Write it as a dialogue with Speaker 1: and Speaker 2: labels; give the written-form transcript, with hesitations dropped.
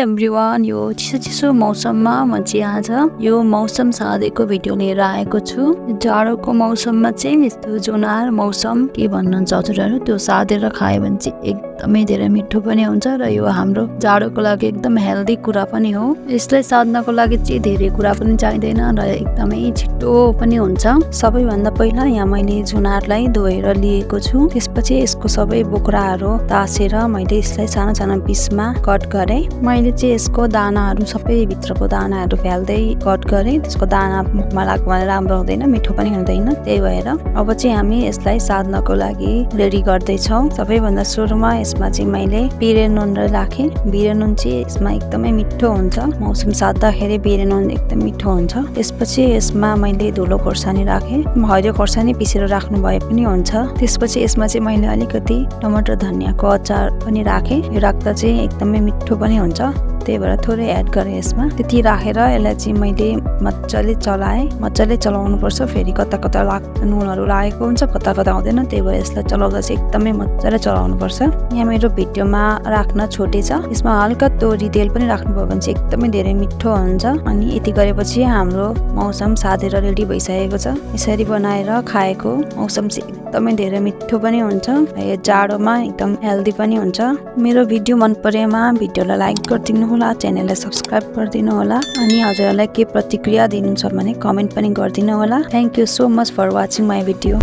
Speaker 1: Everyone, यो चिसो मौसममा म चाहिँ आज यो मौसम साधेको भिडियो लिएर आएको छु। जाडोको मौसममा चाहिँ यस्तो जुनार मौसम के भन्नुहुन्छ हजुरहरू, त्यो साधेर खायो भने चाहिँ एकदमै धेरै मिठो पनि हुन्छ र यो हाम्रो जाडोको लागि एकदम हेल्दी कुरा पनि हो। यसलाई साध्नको लागि चाहिँ धेरै कुरा पनि चाहिँदैन र एकदमै छिटो पनि हुन्छ। सबैभन्दा पहिला यहाँ मैले जुनारलाई धोएर लिएको छु। त्यसपछि यसको सबै बोक्राहरू तासेर मैले यसलाई सानो सानो पिसमा कट गरेँ। मैले चाहिँ यसको दानाहरू सबै भित्रको दानाहरू फ्याल्दै कट गरेँ। त्यसको दाना मुखमा लाग्यो भने राम्रो हुँदैन, मिठो पनि हुँदैन। त्यही भएर अब चाहिँ हामी यसलाई साध्नको लागि रेडी गर्दैछौँ। सबैभन्दा सुरुमा यसमा चाहिँ मैले बिरे नुन राखेँ। बिरे नुन चाहिँ यसमा एकदमै मिठो हुन्छ। मौसम साध्दाखेरि बिरे नुन एकदम मिठो हुन्छ। त्यसपछि यसमा मैले धुलो खोर्सानी राखेँ। हरियो खोर्सानी पिसेर राख्नु भए पनि हुन्छ। त्यसपछि यसमा चाहिँ मैले अलिकति टमाटर धनियाँको अचार पनि राखेँ। यो राख्दा चाहिँ एकदमै मिठो पनि हुन्छ, त्यही भएर थोरै एड गरेँ यसमा। त्यति राखेर यसलाई चाहिँ मैले मजाले चलाएँ। मजाले चलाउनुपर्छ, फेरि कता कता नुनहरू लागेको हुन्छ, कता कता आउँदैन। त्यही भएर यसलाई चलाउँदा चाहिँ एकदमै मजाले चलाउनुपर्छ। यहाँ मेरो भिडियोमा राख्न छोटे छ, यसमा हल्का तोरी तेल पनि राख्नुभयो भने चाहिँ एकदमै धेरै मिठो हुन्छ। अनि यति गरेपछि हाम्रो मौसम साधेर रेडी भइसकेको छ। यसरी बनाएर खाएको मौसम चाहिँ एकदमै धेरै मिठो पनि हुन्छ। यो जाडोमा एकदम हेल्दी पनि हुन्छ। मेरो भिडियो मन परेमा भिडियोलाई लाइक गरिदिनु होला, च्यानललाई सब्स्क्राइब गरिदिनु होला। अनि हजुरहरूलाई के प्रतिक्रिया दिनुहुन्छ भने कमेन्ट पनि गरिदिनु होला। Thank you so much for watching my video.